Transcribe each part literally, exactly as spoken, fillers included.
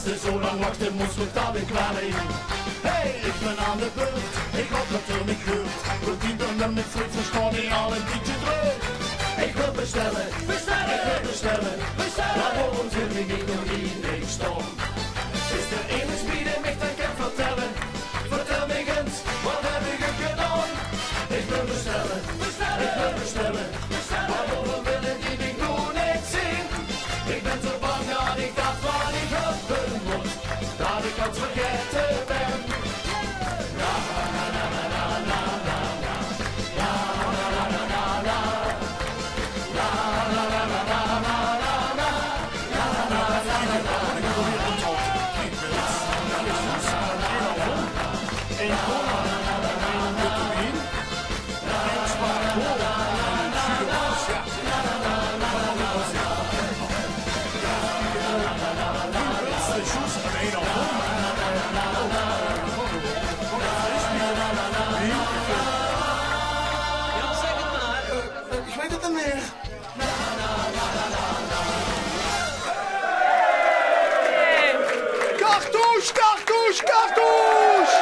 Zoe lang wachte mós, toch dat ich waal in. Hey, ich bön aan de beurt, ich haop dat geer mich huurt. Wilt ieder nummer mit vleut verstaon, die al ein bietje dreug. Ich wil bestelle, bestelle, ich wil bestelle, bestelle. Mer waorom zeen ich nog hie neet staon? Is d'r emes bie dae mich dat kan vertelle? Vertel mich ins, wat höb ich gedaon? Ich wil bestelle, bestelle, ich wil bestelle, bestelle. Waorom wille die mich noe neet zeen? Ich bön zoe bang dat ich dat waat ich höbbe mós, dat ich gans vergaete bön. Ich weit 't neet mieë. Cartouche, cartouche, cartouche!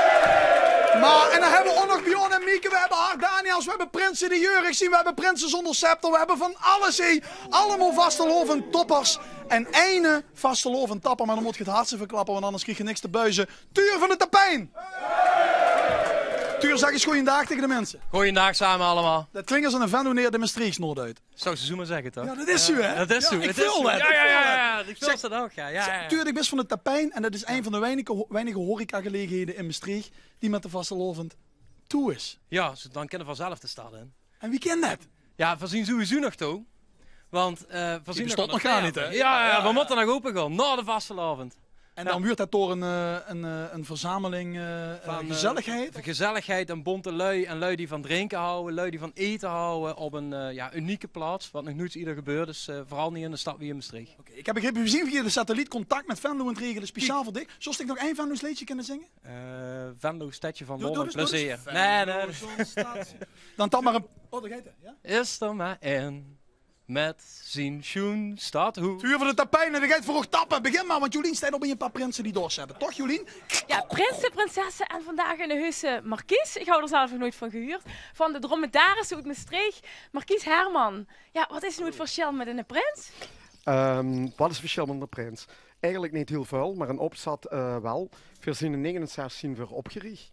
Mer, en dan höbbe v'r ouch nog Bjorn en Mieke, v'r höbbe Hart Daniels, v'r höbbe prinse die jeurig zeen, v'r höbbe prinse zónger scepter, v'r höbbe van alles, hè. Allemaol vastelaovendtoppers. En eine vastelaovendtopper, mer dan mót geer 't hartse verklappe, want angers krieg geer niks te buize. Tuur van de Tapijn! Tuur, zèk ins goojendaag taenge de minse. Goojendaag same allemaol. Dat klink es eine vent oet Mestreech, Noord-Zuid. Zouws se zoe mer zègke, toch? Jao, dat is zoe, hè? Dat is zoe. Jao, ich veul dat. Jao, jao, jao. Zèk, Tuur, dich bis van de Tapijn en dat is ein van de weinige ho-, weinige horecagelegenhede in Mestreech die mit de vastelaovend toe is. Jao, zoe, dan kinne v'r zelf de stad in. En wie kin dat? Jao, v'r zeen sowieso nog toe. Want, eh, v'r zeen nog gaar neet, hè? Jao, jao, v'r mótte nog ope gaon nao de vastelaovend. En dan wuurt dat door ein, eh, ein, eh, ein verzameling, eh, van, eh, gezelligheid? Gezelligheid en bónte lui en lui die van drinke hawwe, lui die van ete hawwe op ein, eh, jao, unieke plaats, wat nog noeits ieder gebeurt, dus, eh, veural neet in ein stad wie in Mestreech. Oké, ich höb begrepe, v'r zeen via de satelliet contact mit Venlo aan 't regele, speciaal veur dich. Zóws dich nog ein Venloos leedje kinne zinge? Eh, Venlo, stedje van lol en plezeer. Nae, nae. Dan dan mer ein, oh, dao geit 'r, jao? Is d'r mer ein mit zien sjoen stadhoed. Tuur van de Tapijn, en dae geit veur uch tappe. Begin mer, want Jolien steit op bie ein paar prinse die dors höbbe. Toch, Jolien? Jao, prinse, prinsesse en vandaag eine heuse markies. Ich haw d'r zelf nog noeits van gehuurd. Van de dromedarisse oet Mestreech, markies Herman. Jao, wat is noe 't versjil mit eine prins? Ehm, wat is 't versjil mit eine prins? Eigelik neet hiel väöl, mer in opzat, eh, waal. Veer zeen in negenenzestig zeen veer opgeriech.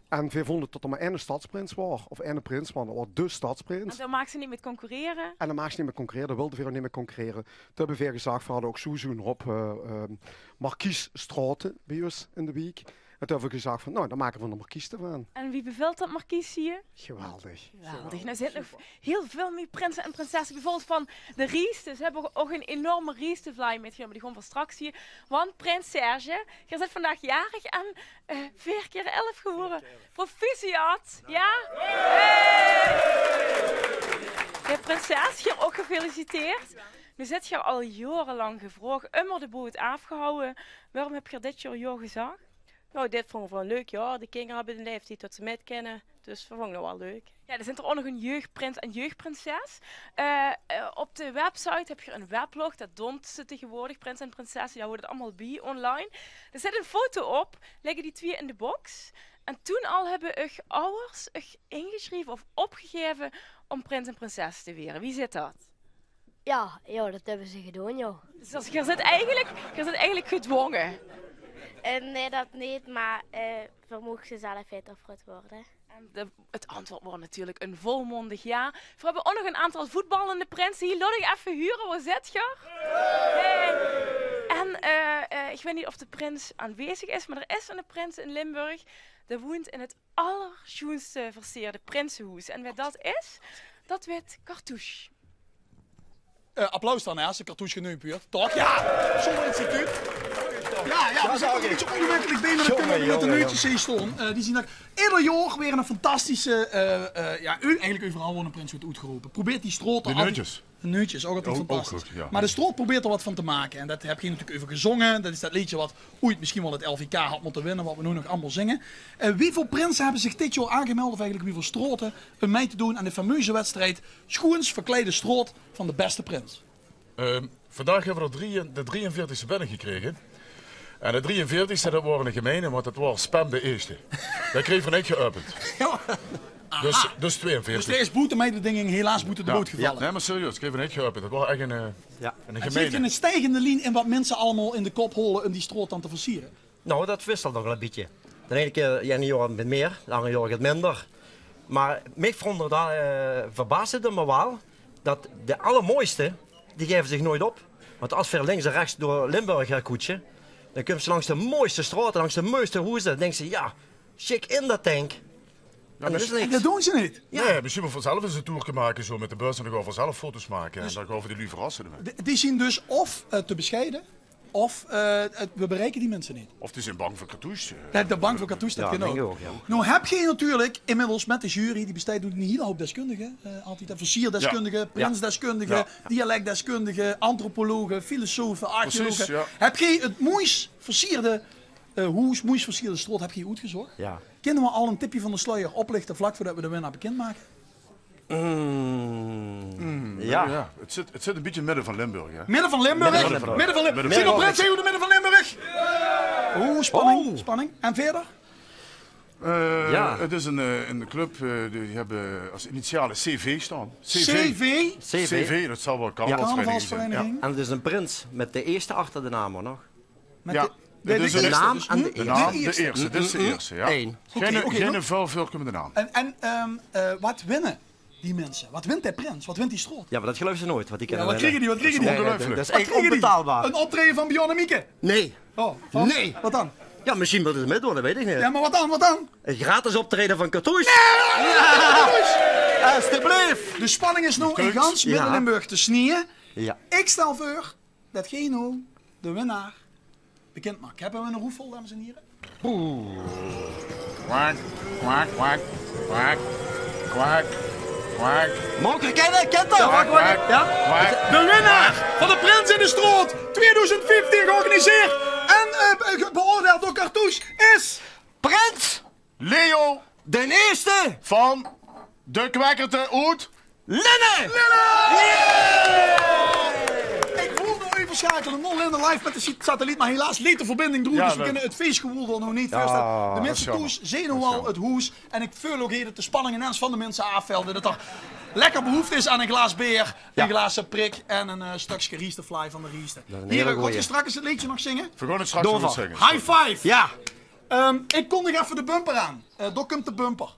En veer vónje tot d'r mer eine stadsprins waor, of eine prins, want dat waor de stadsprins. En dao maags se neet mit concurrere? En dao maags se neet mit concurrere, dao wulde veer ouch neet mit concurrere. Toen höbbe veer gezag, veer hadde ouch sowieso ein houp, eh, eh, markiesstraote bie ós in de wiek. En toen höbbe veer gezag van, nou, dan make veer d'r markies d'rvan. En wie bevèlt dat markies hie? Geweldig. Geweldig. Noe zeen d'r nog hiel väöl mieë prinse en prinsesse. Bieveurbeeld van de Riestes höbbe v'r ouch ein enorme Riestevlaai mitgenómme. Die gaon v'r straks zeen. Want prins Serge, geer zeet vandaag jarig en, eh, veer kier elf gewore. Proficiat. Jao? Hey! Jao, prinses, geer ouch gefeliciteerd. Noe zeet geer al jaorelank gevraog, ummer de boot aafgehawwe. Waorom höb geer dit jaor jao gezag? Nou, dit vónje v'r ein leuk jaor. De kinger höbbe de laeftied tot ze mit kinne. Dus v'r vónje 't waal leuk. Jao, d'r zeen d'r ouch nog ein jeugprins en jeugprinses. Eh, eh, op de website höb geer ein weblog, dat doont ze taengewoordig, prins en prinsesse, jao, hoort 't allemaol bie online. D'r zit ein foto op, ligke die twieë in de box. En toen al höbbe uch awwers uch ingesjreve of opgegaeve óm prins en prinses te waere. Wie zit dat? Jao, jao, dat höbbe ze gedaon, jao. Dus geer zeet eigelik, geer zeet eigelik gedwónge. Eh, nae, dat neet, mer, eh, veer mochte zelf verantwoord waere. En de, 't antwoord waor natuurlik ein volmondig jao. Veer höbbe ouch nog ein aantal voetballende prinse hie. Laot uch effe hure, wo zit geer? Hey. En, eh, eh, ich weit neet of de prins aanwezig is, mer d'r is eine prins in Limburg. Dae woont in 't allersjoenste verseerde prinsehoes. En wae dat is, dat wit Cartouche. Eh, applaus dan, hè, es de Cartouche geneump wuurt. Toch? Jao, zoe'n instituut. Jao, jao, veer zeen ein bietje óngemekkelik bie, mer dat kump ómdat de neutjes hie staon. Eh, die zeen ouch eder jaor weer ein fantastische, eh, eh, jao, eigelik euveral wo eine prins wuurt oetgerope. Probeert die straote... De neutjes. De neutjes, ouch altied fantastisch. Mer de straot probeert d'r wat van te make. En dao höb geer natuurlik euver gezónge. Dat is dat leedje wat oeit mesjien waal 't L V K had mótte winne, wat v'r noe nog allemaol zinge. Eh, wieväöl prinse höbbe zich dit jaor aangemeld, of eigelik wieväöl straote, óm mei te doon aan de fameuze wedstried Sjoens verkleide straot van de bèste prins? Ehm, vandaag höbbe v'r d'r drieë-, de drieënveertigste binnegekrege. En de drieënveertigste, det waor 'ne gemeine, want det waor Spem de Eerste. Dae kreeg v'r neet geopend. Jao. Dus, dus tweeënveertig. Dus dae is boete mei de dinging helaas boete de boot gevalle. Nae, mer serieus, kreeg v'r neet geopend. Det waor ech 'ne, eh, 'ne gemeine. Zit geer 'n stijgende lien in wat minse allemaol in de kop hole um die straot dan te versiere? Nou, det wisselt nog waal 'n bietje. De eine kier, de eine jaore get mieë, de anger jaore get minder. Mer mich verwonderde, eh, verbaasde 't mich waal det de allermooiste, die gaeve zich noeit op. Want es v'r links en rechts door Limburg gaon koetse, dan kums se langs de mooiste straote, langs de mooiste hoezer. Dan dinks se, jao, sjiek in det dink. En det is niks. En det doon ze neet. Jao. Nae, mesjien mótte v'r zelf ins 'n toerke make, zo mit de bus en dan gaon v'r zelf foto's make. En dan gaon v'r die luuj verrasse d'rmit. Die, die zien dus of, eh, te besjeie, of, eh, 't, v'r bereike die minse neet. Of die zien bang veur cartouche, eh. Jao, de bang veur cartouche, det kin ouch. Noe höb geer natuurlik inmiddels mit de jury, die besteit oet 'n hiel houp deskundige, eh, altied, hè, versierdeskundige, prinsdeskundige, dialekdeskundige, antropologe, filosofe, archeologe. Precies, jao. Höb geer 't moeis versierde, eh, hoes, moeis versierde straot, höb geer oetgezóch? Jao. Kinne v'r al 'n tipje van de sluier oplichte vlak veurdet v'r de winnaar bekind make? Mm, jao. Jao, 't zit, 't zit 'n bietje midde van Limburg, hè? Midde van Limburg? Midde van Limburg. Midde van Lim-, midde van Limburg. Zeen v'r prins, zeen v'r de midde van Limburg? Oeh, spanning, spanning. En wiejer? Eh, 't is 'n, eh, 'n club, eh, die höbbe es initiale C V staon. C V? C V? C V, det zal waal carnavalsvereiniging zeen. Carnavalsvereiniging. Jao. En 't is 'ne prins mit de eerste achter de naam, huur nog. Mit de, de, de naam en de eerste. De naam, de eerste. Dit is de eerste, jao. Geine, geine väöl veurkómmende naam. En, en, ehm, eh, wat winne die minse? Wat wint de prins? Wat wint die straot? Jao, mer det geluifs se noeit, wat die kinne winne. Jao, wat kriege die? Wat kriege die? Nae, nae, det is ech onbetaalbaar. 'n Optraeje van Bjorn en Mieke? Nae. Oh, van? Nae. Wat dan? Jao, mesjien wille ze mitdoon, det weit ich neet. Jao, mer wat dan? Wat dan? 'n Gratis optraeje van Cartouche. Jao! Jao! Estebleef! De spanning is noe in gans Midde-Limburg te snieje. Jao. Ich stel veur det geer noe de winnaar bekind maak. Höbbe v'r 'ne roefel, dames en hiere? Oeh. Kwaak, kwaak, kwaak. Kwaak, kwaak. Maag ich 'm kènne? Kènt geer 'm? Kwaak, kwaak, kwaak. De winnaar van de Prins in de Straot twieëdoezend vieftig, georganiseerd en, eh, be-, beoordeeld door Cartouche, is Prins Leo d'n Ierste van de Kwekkerte oet Linne! Linne! Jee! Ich wól noe effe sjakele nao Linne live mit de si-, satelliet, mer helaas leet de verbinding droet, dus v'r kinne 't feesgewoel d'r noe neet veurstelle. De minse thoes zeen noe al 't hoes. En ich veul ouch hie det de spanning inens van de minse aafvèlt. Det d'r lekker behoefte is aan e glaas beer, e glaas, eh, prik en e, eh, stökske riestevlaai van de Rieste. Hie, gaot geer straks 't leedje nog zinge? V'r gaon 't straks nog zinge. High five! Jao. Ehm, ich kondig effe de bumper aan. Eh, dao kump de bumper.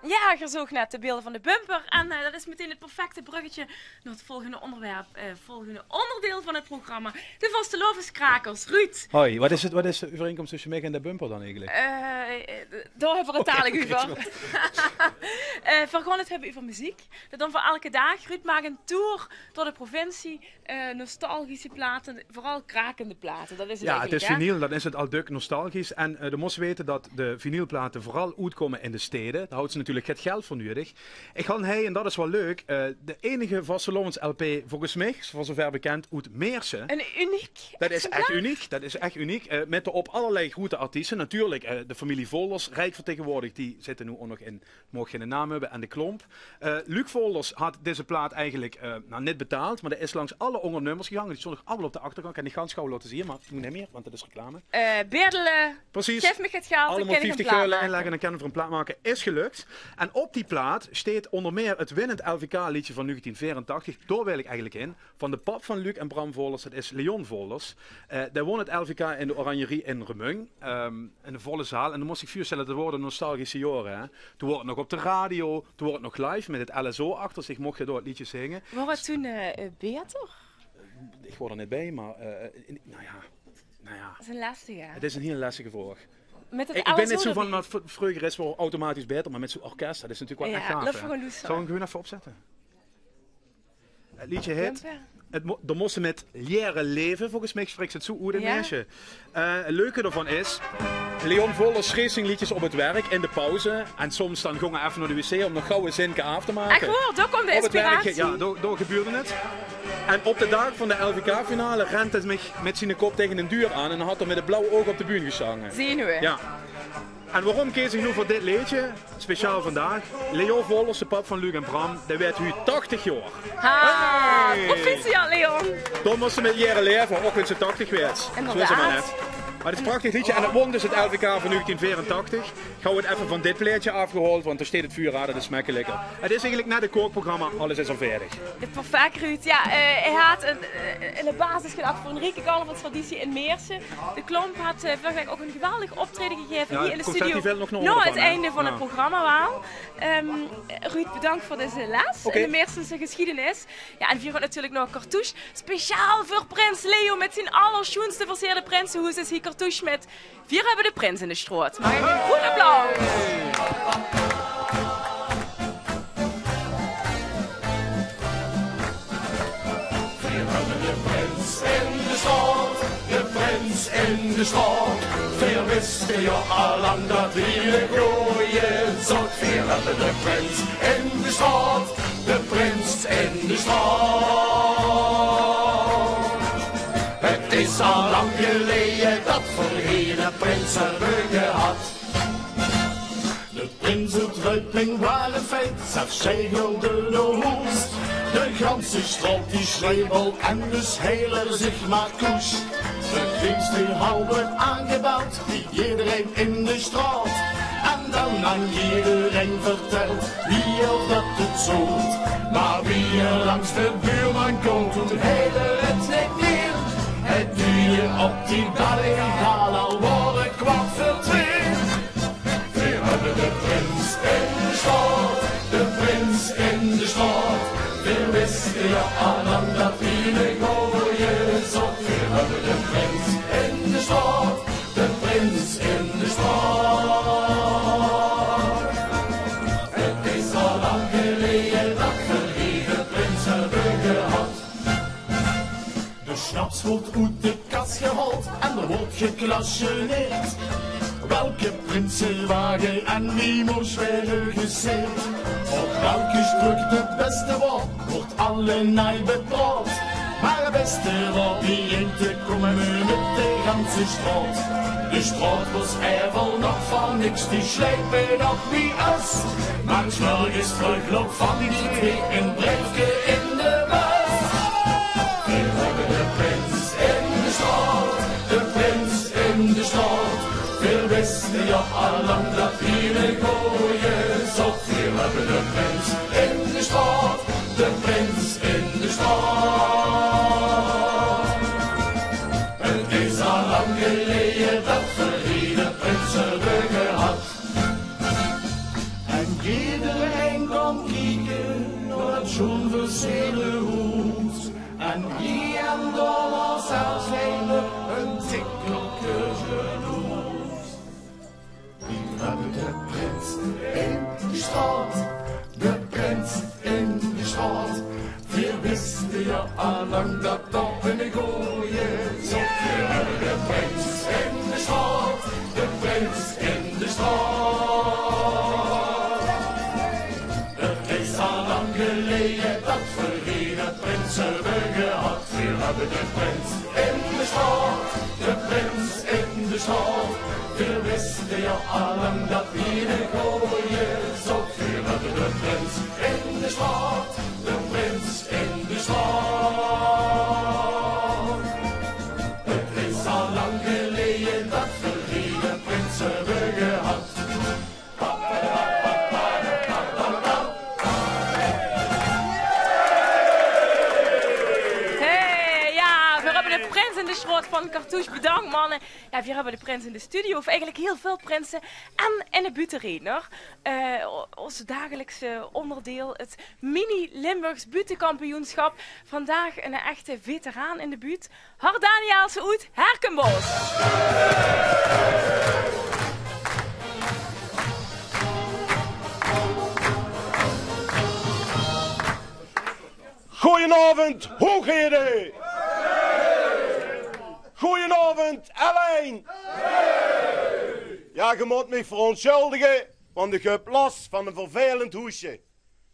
Jao, geer zoog net de beelder van de bumper. En, eh, det is metein 't perfecte bruggetje nao 't volgende óngerwerp, eh, volgende óngerdeil van 't programma. De vastelaoveskrakers. Ruud. Hoi, wat is 't, wat is de euvereinkóms tösse mich en de bumper dan eigelik? Eh, eh, dao höbbe v'r 't dalik euver. Oké, oké, is good. Eh, v'r gaon 't höbbe euver meziek. Det doon v'r eder daag. Ruud maak 'n toer door de provincie. Eh, nostalgische plate, veural krakende plate, det is 't eigelik, hè? Jao, 't is vinyl, dan is 't al dök nostalgisch. En, eh, de mós weite det de vinylplate veural oetkómme in de stede. Dao höbs se natuurlik get geld veur nudig. Ich han hie, en det is waal leuk, eh, de einige vastelaoves-lp, volges mich, veur zoever bekènd, oet Meersse. Ein uniek exemplaar? Det is ech uniek, det is ech uniek. Eh, mit d'rop allerlei groete artieste. Natuurlik, eh, de femilie Volders, riek vertegenwoordigd, die zitte noe ouch nog in, maag geine naam höbbe, en de Klomp. Eh, Luc Volders haet dees plaat eigelik, eh, noe, neet betaald, mer dae is langs alle ónger nummers gegange. Die stónge nog allemaol op de achterkant. Kin ich gans gauw laote zeen, mer noe neet mieë, want det is reclame. Eh, Beerdele, precies. Gaef mich 't geld, dan kin ich 'm plaat make. Allemaol vieftig gulde inlègke en dan kinne v'r 'm plaat make. Is gelök. En op die plaat steit ónger mieë 't winnend L V K-leedje van negentien veerentachtig. Dao wil ich eigelik hin. Van de pap van Luc en Bram Volders, det is Leon Volders. Eh, dae wón 't L V K in de Oranjerie in Remunj. Ehm, in 'n volle zaal. En dan mós se dich veurstelle, det waore nostalgische jaore, hè. Toen waor 't nog op de radio, toen waor 't nog live mit 't L S O achter zich, moch geer dao 't leedje zinge. Waor 't toen, eh, eh, baeter? Ich waor d'r neet bie, mer, eh, in, noe jao, noe jao. Det is 'n lestige, hè? 't Is 'n hiel lestige vraog. Mit 't L S O d'rbie. Ich, ich bön neet zo van, mer v-, vreuger is waal automatisch baeter, mer mit zoe'n orkes, det is natuurlik waal ech gaaf, hè. Jao, laot veur 'n loester. Zal ich 'm gewoon effe opzètte? Het leedje heet, het mo-, d'r mós se mit liere leve, volges mich spriks se 't zoe oet in Meersse. Eh, 't leuke d'rvan is, Leon Volders sjreef zien leedjes op 't werk in de pauze. En soms dan góng 'r effe nao de wc óm nog gauw e zinke aaf te make. Ech waor? Dao kump de inspiratie. Op 't werk, jao, dao, dao gebeurde 't. En op de daag van de L V K-finale rent 'r mit, mit zien kop taenge 'n deur aan en haet 'r mit 't blauw oug op de bühne gestange. Zenuwe. Jao. En waorom kees ich noe veur dit leedje? Speciaal vandaag. Leon Vollers, de pap van Luc en Bram, dae weurt noe tachtig jaor. Ha, hey! Proficiat, Leon. Dao mós se mit liere laeve, ouch wen se tachtig weurt. Inderdaad. Zoe is 't mer net. Mer 't is ein prachtig leedje en 't wón dus 't L V K van negentien veerentachtig. Ich höb 't effe van dit plaetje aafgehaold, want dao steit 't vuur aan, det is mekkeleker. 't Is eigelik net ein kookprogramma, alles is al veerdig. Perfect, Ruud. Jao, eh, hae haet ein, eh, ein basis gelag veur ein rieke carnavalstraditie in Meersse. De Klomp haet, eh, vörrige waek ouch ein geweldig optraeje gegaeve hie in de studio. Jao, 't confetti vilt nog nao ónger. Nao 't einde van 't programma waal. Ehm, Ruud, bedank veur deze les in de Meerssese gesjiedenis. Jao, en veer gaon natuurlik nao Cartouche. Speciaal veur prins Leo mit zien allersjoenste verseerde prinsehoes is hie Cartouche mit Veer höbbe de prins in de sjtraot. Maag ich ein groeat applaus? Veer höbbe de prins in de sjtraot, de prins in de sjtraot. Veer wiste jao al lang det hie de gooje zoot. Veer höbbe de prins in de sjtraot, de prins in de sjtraot. 't Is al lang geleje det veer hie de prins höbbe gehad. De prinsuutroeping waas ein feit, zelfs sjei gulde de hoes. De ganse sjtraot die sjreef al en dus hiel 'r zich mer koes. De prins die haw aangebeld, wie ederein in de sjtraot. En dan aan ederein verteld wie of det 't zoot. Mer wie 'r langs de buurman koom, toen hiel 'r 't neet mieë. Hae duujde op die bel, al waas 't kwart veur twieë. Veer höbbe de prins in de sjtraot, de prins in de sjtraot. Veer wiste jao al lang det hie de gooje zoot. Veer höbbe de prins in de sjtraot, de prins in de sjtraot. 't Is al lang geleje det veer hie de prins höbbe gehad. De sjnaps woort oet de kas gehaold en d'r woort geklasjeneerd. Welke prinsewage en wie mós waere geseerd. Op welke sjtruk 't bèste waor, woort allenae bepraot. Mer 't bèste waor biejein te kómme mit de ganse sjtraot. De sjtraot waas eivel nog van niks, die sjlepe nog wie as. Mer 's morges vreug loog van die twee ein breefke in de bus. Veer höbbe de prins in de sjtraot, de prins in de sjtraot. Veer wiste jao al lang det hie de gooje zoot. Veer höbbe de prins in de sjtraot, de prins in de sjtraot. 't Is al lang geleje det veer hie de prins höbbe gehad. En ederein kaom kieke nao 't sjoen verseerde hoes. En hie en dao waas zelfs ein tikkelke sjloes. Veer höbbe de prins in de sjtraot, de prins in de sjtraot. Veer wiste jao al lang det det ein gooje zoot. Veer höbbe de prins in de sjtraot, de prins in de sjtraot. 't Is al lang geleje det veer hie de prins höbbe gehad. Veer höbbe de prins in de sjtraot, de prins in de sjtraot. Veer wiste jao al lang det hie de gooje zoot. Veer höbbe de prins in de sjtraot, de prins in de sjtraot. 't Is al lang geleje det veer hie de prins höbbe gehad. Hey, jao, veer höbbe de prins in de sjtraot van Cartouche. Bedank, manne. Jao, veer höbbe de prins in de studio, of eigelik hiel väöl prinse. En in de buutteredner, eh, o-, ós dagelikse óngerdeil, 't Mini-Limburgs Buuttekampioensjap. Vandaag ein echte veteraan in de buut. Har Daniëlse oet Herkenbosch. Goojenaovend, hoeëgheden! Goojenaovend, L één! Jao, geer mót mich verontsjuldige, want ich höb las van ein vervelend hoesje.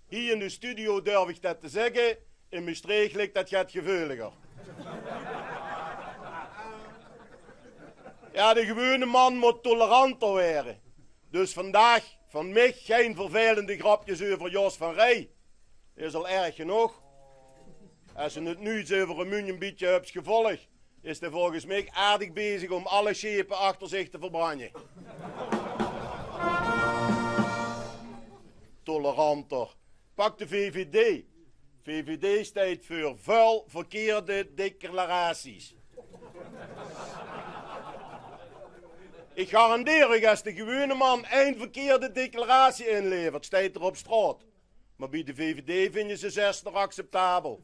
Hie in de studio durf ich det te zègke, in Mestreech ligk det get geveuliger. Jao, de gewone man mót toleranter waere. Dus vandaag van mich gein vervelende grapjes euver Jos van Rij. Is al erg genóg. Es se 't nuuts euver Remunj e bietje höbs gevolg, is d'r volges mich aardig bezig óm alle sjepe achter zich te verbranje. Toleranter. Pak de V V D. V V D steit veur väöl verkeerde declaraties. Ich garandeer uch, es de gewone man ein verkeerde declaratie inlevert, steit 'r op straot. Mer bie de V V D vinje ze zès nog acceptabel.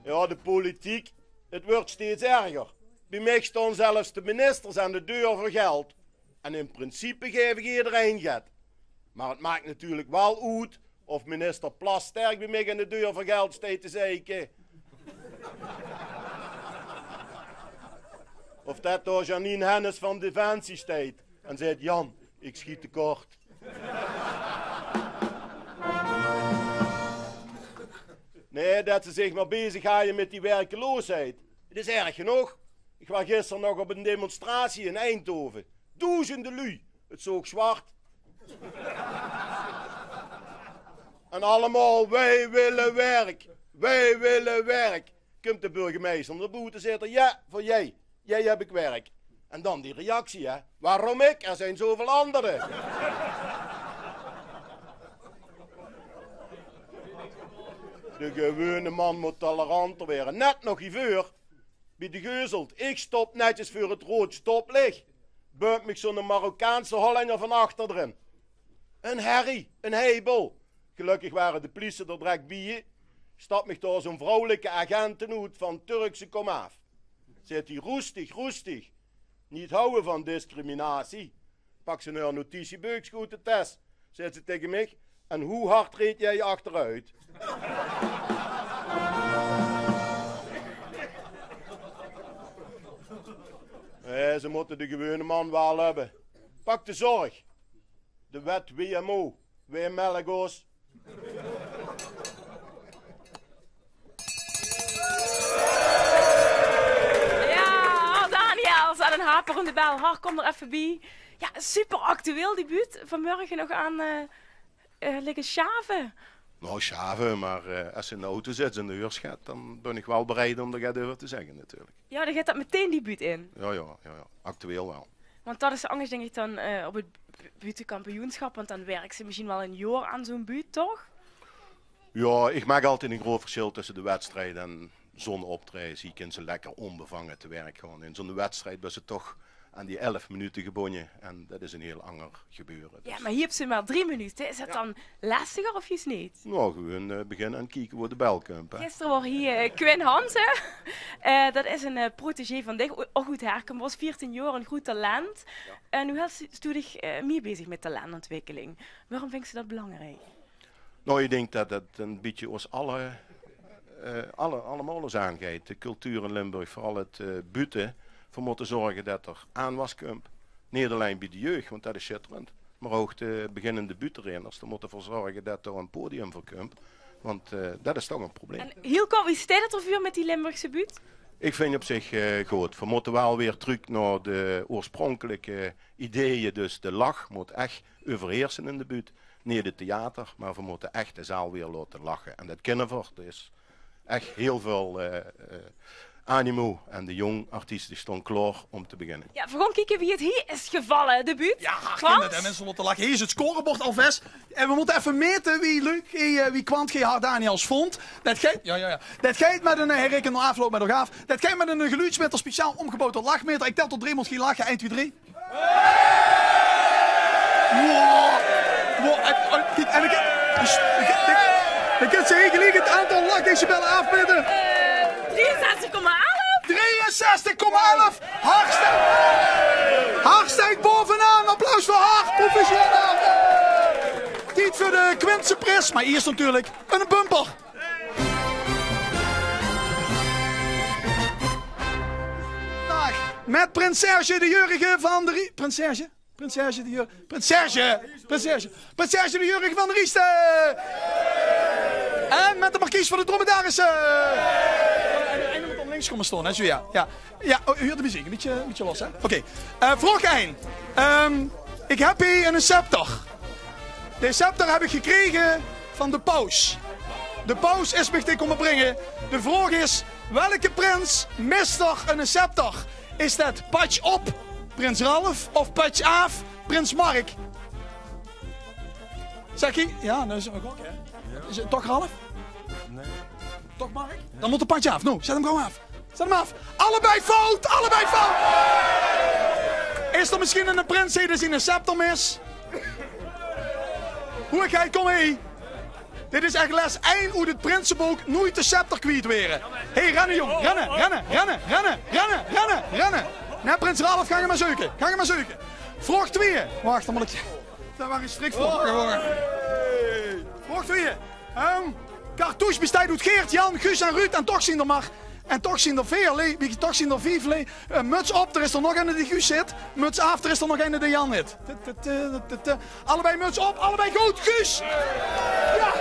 Jao, de politiek, 't wuuert steeds erger. Bie mich staon zelfs de ministers aan de deur veur geld. En in principe gaef ich ederein get. Mer 't maak natuurlik waal oet of minister Plasterk bie mich aan de deur veur geld steit te zeike. Of det dao Janine Hennis van Defensie steit en zaet: "Jan, ich schiet te kort." Nae, det ze zich mer bezig haje mit die werkeloosheid. 't Is erg genóg. Ich waor gister nog op ein demonstratie in Eindhoven. Doezende luuj. 't Zoog zwart. En allemaol: "Wij willen werk. Wij willen werk." Kump de burgemeister nao boete, zaet 'r: "Jao, veur dich. Dich höbs werk." En dan die reactie, hè: "Waarom ik? Er zijn zoveel anderen." De gewone man mót toleranter waere. Net nog hieveur bie de Geuzelt. Ich stop netjes veur 't roead stoplicht. Bump mich zoe'n Marokkaanse Hollenjer van achter d'rin. Ein herrie, ein heibel. Gelökkig wore de pliese d'r drek bie. Stap mich dao zoe'n vrouwelijke agenten oet van Turkse komaaf. Zaet die: "Roestig, roestig. Niet houden van discriminatie." Pak ze häör notitiebeukske oet de tes. Zaet ze taenge mich: "En hoe hard reed jij achteruit?" Nae, ze mótte de gewone man waal höbbe. Pak de zörg. De wet W M O. W M L G O's. Jao, Daniel, zat 'n haperende bel. Har, kóm d'r effe bie. Jao, super actueel, die buut. Vanmörge nog aan, eh, eh, ligke sjave. Nou, sjave, mer, eh, es se in de auto zits en de heurs get, dan bön ich waal bereid óm d'r get euver te zègke, natuurlik. Jao, dan geit dat meteen die buut in. Jao, jao, jao, jao. Actueel waal. Want dat is angers, dink ich, dan, eh, op 't bu-, buuttekampioensjap, want dan wirks se mesjien waal ein jaor aan zoe'n buut, toch? Jao, ich maak altied ein groot versjil tösse de wedstrijd en zoe'n optraeje. Hie kins se lekker ónbevange te werk gaon. In zoe'n wedstrijd bös se toch aan die elf minute gebónje en dat is ein hiel anger gebeure. Jao, dus. Mer hie höbs se mer drie minute. Is dat dan lestiger of juus neet? Nou, gewoon, eh, beginne en kieke wo de bel kump, hè. Gister waor hie, eh, Quinn Hansen. Eh, dat is ein, eh, protégé van dich, o-, ouch oet Herkum, waor veertien jaor, ein groet talent. Jao. En noe hèls doe dich, eh, mie bezig mit talentontwikkeling. Waorum vinjs se dat belangriek? Nou, ich dink dat dat ein bietje ós alle, eh, alle, allemaol ós aangeit. De cultuur in Limburg, veural 't, eh, buutte. Veer mótte zörge dat d'r aanwas kump. Neet allein bie de jeug, want dat is sjitterend. Mer ouch de beginnende buutterenners. Dao mótte v'r veur zörge dat d'r ein podium veur kump. Want, eh, dat is toch ein probleem. En hiel kort, wie steit 't d'rveur mit die Limburgse buut? Ich vinj op zich, eh, good. Veer mótte waal weer trök nao de oorspronkelike ideeë. Dus de lach mót ech euverheerse in de buut. Neet 't theater, mer veer mótte ech de zaal weer laote lache. En dat kinne veer. D'r is ech hiel väöl, eh, eh, animo en de jóng artieste stónge klaor óm te beginne. Jao, veer gaon kieke wie 't hie is gevalle, de buut. Jao, Frans? Kinne de minse laote lache. Hie is 't scorebord alvès. En veer mótte effe mete wie leuk, wie, eh, wie kwant geer Har Daniels vónj. Dat geit, jao, jao, jao. Dat geit mit ein, eh, hae raekent nao aafloup mit uch aaf. Dat geit mit ein geluudsmeter, speciaal ómgeboewd tot lachmeter. Ich tel tot drie, mót geer lache. Ein, twie, drie. Wow. Wow, en, en, kiek, en ich, ich, ich, ich, ich kin ze geliek 't aantal lachdecibelle aafmete. Eh, drieënzestig komma elf. Drieënzestig komma elf. Har steit, Har steit bovenaan. Applaus veur Har. Proficiat. Tied veur de Quintse pries, mer iers natuurlik ein bumper. Daag, mit prins Serge de Jeurige van de Rie-, prins Serge? Prins Serge de Jeur-, prins Serge! Prins Serge! Prins Serge de Jeurige van de Rieste! En mit de markies van de Dromedarissen! Is kómme staon, hè? Zo, ja. Ja, ja. Oh, huurt de meziek? Ein bietje, ein bietje los, hè? Oké. Eh, vraog ein. Ehm, ik heb hie eine scepter. De scepter heb ik gekrege van de paus. De paus is mich die kómme bringe. De vraog is, welke prins mist d'r eine scepter? Is det Patj Op, prins Ralf, of Patj Aaf, prins Mark? Zeg ik, ja, dat is ook, hè? Is het toch Ralf? Nee. Toch Mark? Dan mót de Patj Aaf. Nou, zet 'm gauw aaf. Zet 'm aaf. Allebei fout! Allebei fout! Is d'r misschien eine prins hie dae ziene scepter mis? Hoeëgheid, kom hie. Dit is ech les ein oet het prinsebook: noeit de scepter kwiet waere. Hé, renne, jóng. Renne, renne, renne, renne, renne, renne, renne. Nae, prins Ralf, gank 'm maar zeuke. Gank 'm maar zeuke. Vraog twieë. Wach, dan mót ik... Det waas ein strikvraog. Vraog twieë. Ehm, Cartouche besteit oet Geert, Jan, Guus en Ruud en toch zien d'r maar, en toch zien d'r veer, lé, wie, toch zien d'r vief, lé. Eh, Muts Op, d'r is d'r nog eine dae Guus hit. Muts Aaf, d'r is d'r nog eine dae Jan hit. Tut, tut, tut, tut, tut. Allebei Muts Op, allebei good, Guus! Ja!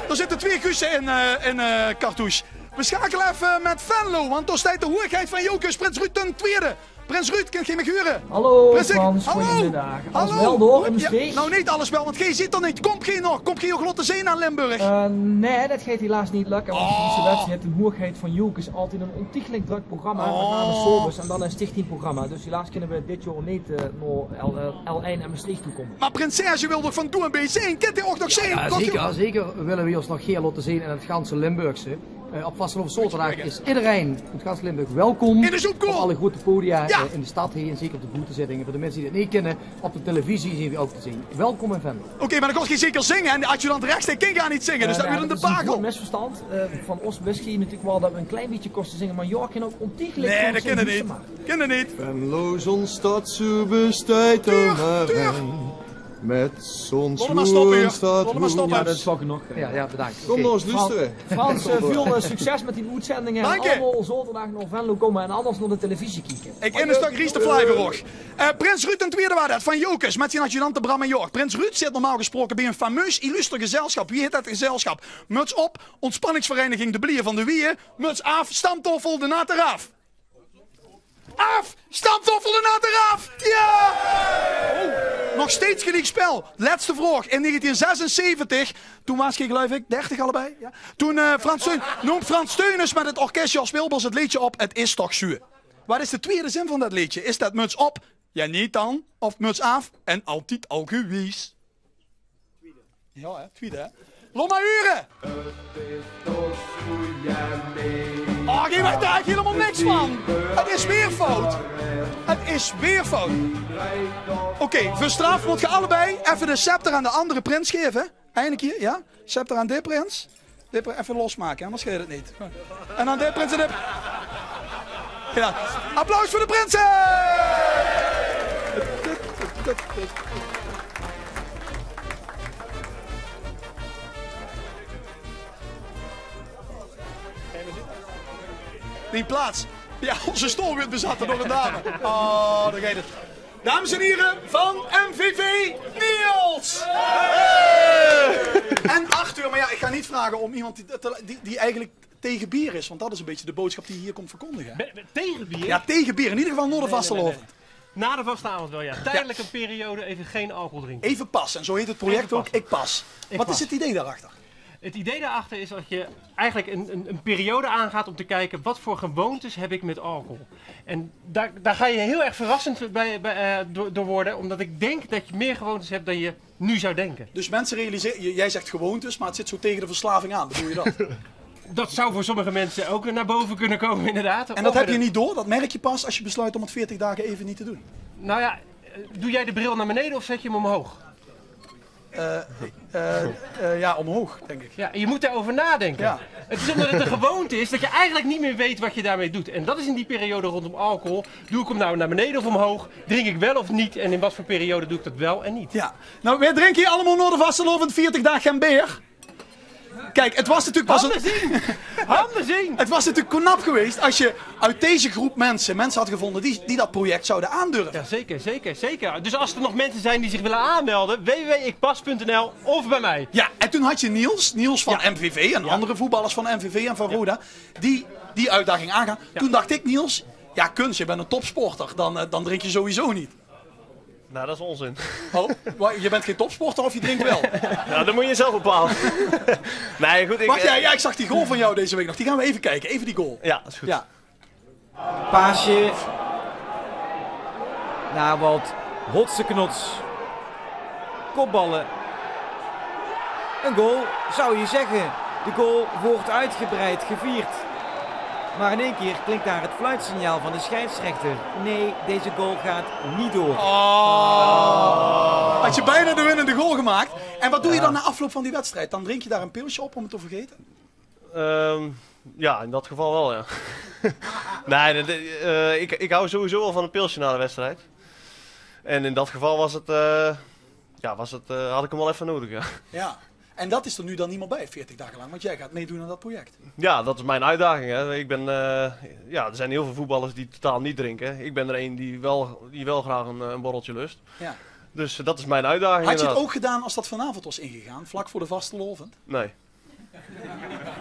D'r zitte twieë Guusse in, eh, in, eh, Cartouche. We schakele effe mit Venlo, want dao steit de hoeëgheid van Jocus, prins Ruud d'n Twieëde. Prins Ruud, kint geej mich hure? Hallo, prins, Frans, hallo. Goeiemiddag. Alles wel door in Mestreech? Ja, nou, neet alles wel, want geej zit d'r neet. Komt geej nog? Komt geej uch laote zeen aan Limburg? Eh, nae, det geit helaas neet lökke, want deze wedstrijd, de hoeëgheid van Jocus, altied ein ontiegelik druk programma, met name 's aoves, en dan ein Stichting-programma. Dus helaas kinne we dit jaor neet, eh, nao L, L, L ein en Mestreech toe kómme. Maar prinses, geej wilt toch van Doe en Bee zeen? Kint geej uch nog zeen? Ja, zeker, zeker wille we ós nog gaer laote zeen in het ganse Limburgse. Eh, op vastelaovend zaoterdag is iedereen oet gans Limburg welkom. In de Zoepkoel. Op alle groeëte podia, eh, in de stad hie en zeker op de groeëte zittingen. Veur de minse die het neet kinne, op de televisie zien we ook te zien. Welkom in Venlo. Oké, maar dan kónt geej zeker zinge en de adjudant rechts, dae kin gaar neet zinge, dus det weurt ein debakel. Misverstand. Eh, van ós wis geej natuurlijk wel det we ein klein bietje kóste zinge, maar Jörg kin ook ontiegelik good zinge. Nae, det kin neet. Kin neet. Venlo, zón stad, zoe besteit d'r maar ein. Met zón stoep. Laot 'm maar stoppe, huur. Laot 'm maar stoppe. Ja, det is wel genóg. Ja, ja, bedankt. Kom nog ens loestere. Frans, eh, väöl, eh, succes met die oetzendingen. Dank je. En allemaol zaoterdag nao Venlo kómme en anders nao de televisie kieke. Ik in ein stök Ries de Fly veur uch. Eh, prins Ruud d'n Twieëde waas det, van Jocus, met zien adjudante Bram en Jörg. Prins Ruud zit normaal gesproke bie ein fameus illuster gezelschap. Wie hit det gezelschap? Muts Op, Ontspanningsvereniging De Blieë van de Wieë. Muts Aaf, Stamtafel De Nate Raaf. Aaf! Stamtafel De Nate Raaf! Ja! Oh, nog steeds geliek spel. Lètste vraog. In negentien zesenzeventig, toen waas geej, geluif ik, dertig allebei. Ja? Toen, eh, Frans Theun-, noom Frans Theunisz met het orkest Jos Wilbers het leedje op Het is toch zuur. Wat is de twieëde zin van det leedje? Is det Muts Op, ja neet dan, of Muts Aaf en altied al gewees? Ja, hè? Twieëde, hè? Laot maar hure! Oh, geej weit d'r eigelik hielemaol niks van. Het is weer fout. Het is weer fout. Oké, veur straf mót geej allebei effe de scepter aan de andere prins gaeve. Ein kier, ja? Scepter aan de prins. Dit effe losmake, anders geit het neet. En dan dit, prinse, dit. Ja. Applaus veur de prinse! Die plaats. Ja, onze stoel werd bezat door een dame. Oh, daar gaat het. Dames en heren van M V V, Niels! En Arthur, maar ja, ik ga niet vragen om iemand die, die, die eigenlijk tegen bier is, want dat is een beetje de boodschap die je hier komt verkondigen, hè? Be-, be-, tegen bier? Ja, tegen bier. In ieder geval na de vastelaovend. Nee, nee, nee, nee. Na de vastelaovend wel, ja. Ja. Tijdelijke periode even geen alcohol drinken. Even pas. En zo heet het project ook, Ik Pas. Ik Pas. Wat is het idee daarachter? Het idee daarachter is dat je eigenlijk een, een, een periode aangaat om te kijken wat voor gewoontes heb ik met alcohol. En daar, daar ga je heel erg verrassend bij, bij, eh, door, door worden, omdat ik denk dat je meer gewoontes hebt dan je nu zou denken. Dus mensen realiseren, j-, jij zegt gewoontes, maar het zit zo tegen de verslaving aan, bedoel je dat? Dat zou voor sommige mensen ook naar boven kunnen komen, inderdaad. En dat heb je niet door, dat merk je pas als je besluit om het veertig dagen even niet te doen? Nou ja, eh, doe jij de bril naar beneden of zet je hem omhoog? Eh, eh, eh, ja, omhoog, denk ik. Ja, je moet daarover nadenken. Ja. Het is omdat het een gewoonte is dat je eigenlijk niet meer weet wat je daarmee doet. En dat is in die periode rondom alcohol. Doe ik hem nou naar beneden of omhoog? Drink ik wel of niet? En in wat voor periode doe ik dat wel en niet? Ja. Nou, we drinken hier allemaal na de vastelaovend veertig daag gen beer. Kijk, het was natuurlijk pas een... Handen zien! Handen zien! Het was natuurlijk knap geweest als je uit deze groep mensen, mensen had gevonden die, die dat project zouden aandurven. Ja, zeker, zeker, zeker. Dus als er nog mensen zijn die zich willen aanmelden, w w w ikpas punt n l of bij mij. Ja, en toen had je Niels, Niels van M V V en andere voetballers van M V V en van Roda, die die uitdaging aangaan. Toen dacht ik, Niels, ja, Kuns, je bent een topsporter, dan, eh, dan drink je sowieso niet. Nou, dat is onzin. Oh, wa- je bent geen topsporter of je drinkt wel? Nou, dat moet je zelf bepalen. Nee, goed, ik... Wacht, ja, ja, ik zag die goal van jou deze week nog. Die gaan we even kijken. Even die goal. Ja, dat is goed. Ja. Paasje naar Wout. Hotseknots. Kopballen. Een goal, zou je zeggen. De goal wordt uitgebreid gevierd. Maar in één keer klinkt daar het fluitsignaal van de scheidsrechter. Nee, deze goal gaat niet door. Oh. Had je bijna de winnende goal gemaakt. En wat doe je dan na afloop van die wedstrijd? Dan drink je daar een pilsje op om het te vergeten? Ehm, ja, in dat geval wel, ja. Nee, dat- eh, ik, ik hou sowieso wel van een pilsje na de wedstrijd. En in dat geval was het, eh, ja, was het, eh, had ik hem wel even nodig, ja. Ja. En dat is er nu dan niet meer bij, veertig dagen lang, want jij gaat meedoen aan dat project. Ja, dat is mijn uitdaging, hè. Ik ben, eh, ja, er zijn heel veel voetballers die totaal niet drinken. Ik ben er een die wel, die wel graag een, eh, een borreltje lust. Ja. Dus, eh, dat is mijn uitdaging. Had je het inderdaad ook gedaan als dat vanavond was ingegaan, vlak voor de vastelaovend? Nee.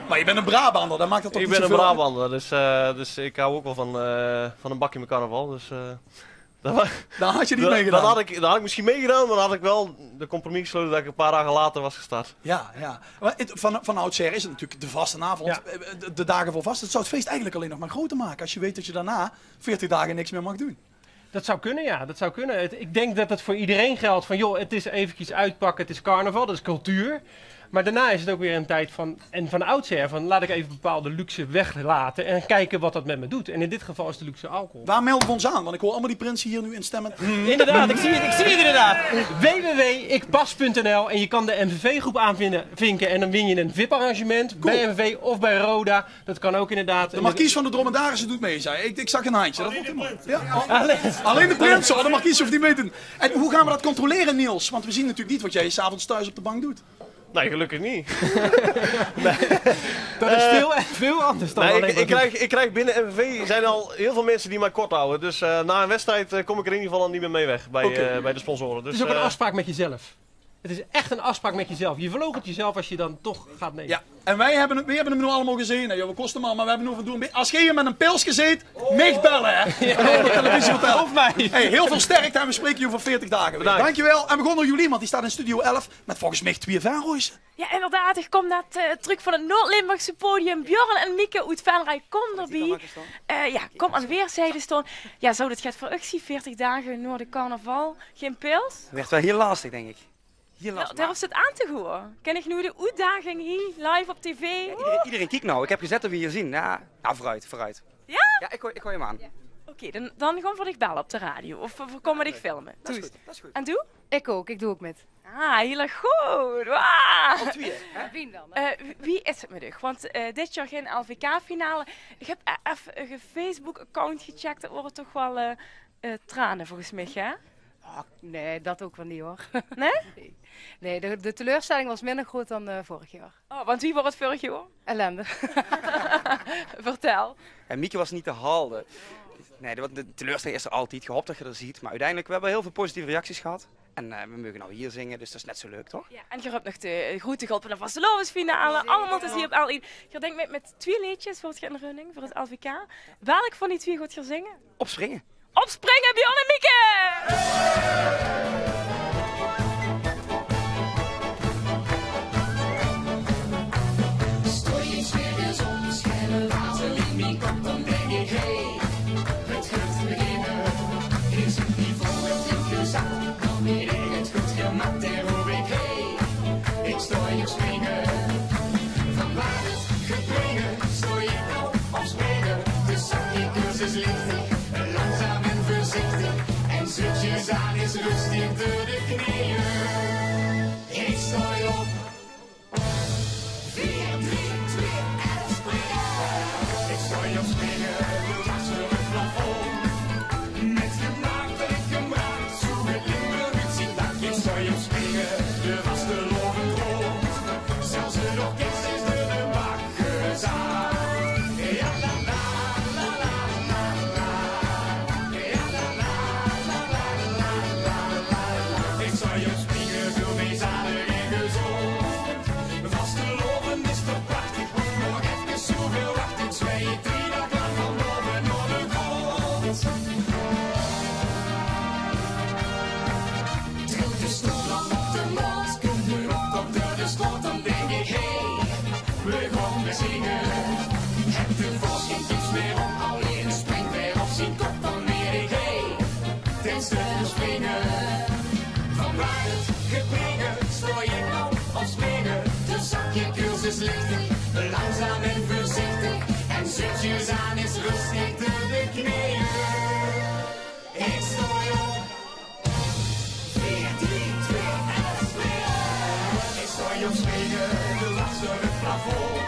Maar je bent een Brabander, dan maakt dat toch niet zoveel uit? Ik ben een Brabander, dus, eh, dus ik hou ook wel van, eh, van een bakje met carnaval. Dus, eh, dat wa- Dan had je niet meegedaan. Dan had ik, dan had ik misschien meegedaan, maar dan had ik wel de compromis gesloten dat ik een paar dagen later was gestart. Ja, ja. Maar het- van, van oudsher is het natuurlijk de vastenavond, eh, de, de dagen voor vast. Het zou het feest eigenlijk alleen nog maar groter maken als je weet dat je daarna veertig dagen niks meer mag doen. Dat zou kunnen, ja. Dat zou kunnen. Het- ik denk dat het voor iedereen geldt van, joh, het is eventjes uitpakken, het is carnaval, dat is cultuur. Maar daarna is het ook weer een tijd van, en van oudsher, van laat ik even bepaalde luxe weglaten en kijken wat dat met me doet. En in dit geval is de luxe alcohol. Waar melden we ons aan? Want ik hoor allemaal die prinsen hier nu instemmen. Inderdaad, ik zie het, ik zie het inderdaad. W W W ikpas punt n l en je kan de M V V-groep aanvinken en dan win je een vip-arrangement bij M V V of bij Roda. Dat kan ook inderdaad. De markies van de Dromedarissen doet mee, zei ik. Ik zag een handje. Dat vond ik mooi. Ja. Alleen de prins, hoor. De markies hoeft niet mee te doen. En hoe gaan we dat controleren, Niels? Want we zien natuurlijk niet wat jij 's avonds thuis op de bank doet. Nee, gelukkig niet. Dat is veel, veel anders dan alleen maar... Nee, ik, ik krijg, ik krijg binnen M V V zijn al heel veel mensen die mij kort houden. Dus, eh, na een wedstrijd, eh, kom ik er in ieder geval al niet meer mee weg bij, eh, bij de sponsoren. Dus, het is ook een afspraak met jezelf. Het is echt een afspraak met jezelf. Je verloochent jezelf als je dan toch gaat nemen. Ja, en wij hebben, het- we hebben hem nu allemaal gezien. Hè, joh, we kosten hem al, maar we hebben nu van doen. Als jij hier met een pilsje zit, mij bellen, hè. Op de televisie vertellen. Of mij. Hey, heel veel sterkte en we spreken je over veertig dagen weer. Bedankt. Dankjewel. En we gaan naar Julie, want die staat in Studio elf met volgens mij twee Venroyse. Ja, inderdaad. Ik kom net eh, terug van het Noord-Limburgse podium. Bjorn en Mieke uit Venray, kom erbij. Eh, ja, kom aan weerszijden staan. Ja, zou dat gaat voor u zien, veertig dagen na de carnaval? Geen pils? Werd wel heel lastig, denk ik. Heel lastig. Durf je het aan te gooien? Ken ik nu de uitdaging hier live op tv? Ja, iedereen, iedereen kijkt nou. Ik heb gezet dat we hier zien. Ja, nou, vooruit, vooruit. Ja? Ja, ik gooi, ik gooi hem aan. Oké, dan, dan gewoon voor dich bellen op de radio. Of we komen dich filmen. Dat is goed, dat is goed. En doe? Ik ook, ik doe ook met. Ah, heel erg goed. Wauw. Op tweeën, hè? Wien dan, hè? Eh, wie, wie is het met dich? Want eh, dit jaar geen L V K-finale. Ik heb e- even een Facebook-account gecheckt. Dat worden toch wel eh, eh, tranen volgens mij, hè? Ah, nee, dat ook wel niet hoor. Nee? Nee, de, de teleurstelling was minder groot dan eh, vorig jaar. Oh, want wie was het vorig jaar? Ellende. Vertel. En Mieke was niet te halden. Nee, de, de teleurstelling is er altijd. Gehoopt dat je er ziet. Maar uiteindelijk, we hebben heel veel positieve reacties gehad. En eh, we mogen nou hier zingen, dus dat is net zo leuk, toch? Ja, en je hebt nog de eh, grote gulp van de vastelaovesfinale. Allemaal te zien op L één. Je denkt met, met twee leedjes wordt je in running voor het L V K. Welk van die twee gaat je zingen? Opspringen. Opspringen, Bjorn en Mieke! Stoi ik 's middags op, schelle water in mijn kop, dan denk ik, hey, het gaat beginnen. Is het niveau het ingezakt, dan weet ik het goed gemaakt, daar roep ik, hey, ik stoi op springen. Van waar het gaat brengen, stoi ik al op springen. De zakje cursus lichtig, langzaam en voorzichtig. En zutjes aan is rustig door de knieën. Ik stoi op. Veer, drie, twee en springen. Ik stoi op springen, de mars door het plafond. Met gemaakt en gemaakt, zo het Limburg het zien dank. Ik stoi op springen, de vastelaovend rond. Zelfs het orkest is Springe. Van waar het gepringe, stoor ik nou op springe. De zakje cursus lichtig, langzaam en voorzichtig. En zit je aan is rustig door de knieën. Ik stoor op. Veer, drie, twee, elf, springe. Ik stoor op springe, de lach door het plafond.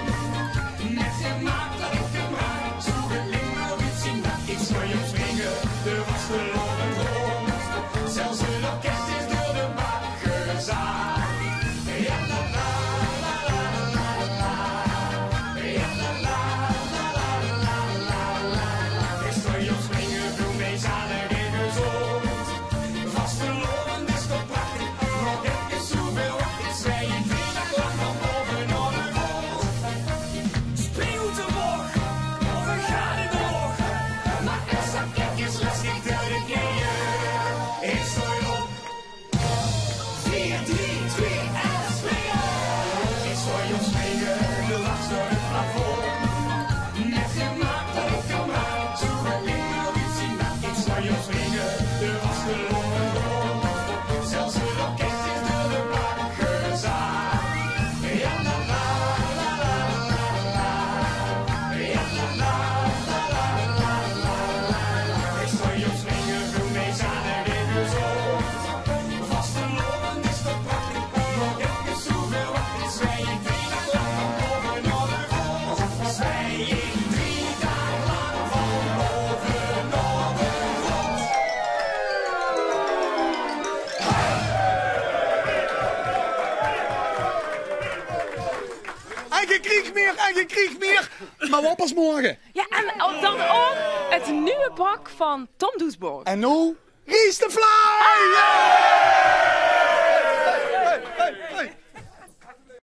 Net gemaakt dat ik hem raak, zo gelimmer wit zien dat ik stoor op springe. De vastgelopen grond, zelfs het orkest is door de bak gezaagd. Ja, la, la, la, la, la, la, la. Ja, la, la, la, la, la, la, la, la. Ik stoor op springe, voel mij zalig en gezond. Vastgelopen is toch prachtig, nog even zo verwacht. Ik zwij in twee dagen lang van boven naar de grond. Spring uit de bocht, of we gaan in de bocht. Maar extra kijk is lastig door de knieën. Ik stoor op. Veer, drie, twee, elf, springe. Ik stoor op springe, de lach door het plafond. Net gemaakt dat ik hem raak, zo gelimmer wit zien dat ik stoor op springe. De vastgelopen grond, zelfs het orkest is door de bak gezaagd. Ja, la, la, la, la, la, la. Ja, la, la, la, la, la, la, la, la. Ik stoor op springe, voel mij zalig en gezond. Vastgelopen is toch prachtig, nog even zo verwacht. Ik zwij in twee dagen lang van boven naar de grond. Zwij in drie dagen lang van boven naar de grond. En ge kriegt meer, en ge kriegt meer. Maar wat pas morgen. Ja, en dan ook het nieuwe pak van Tom Doesborg. En nou, Ries de Vlaai!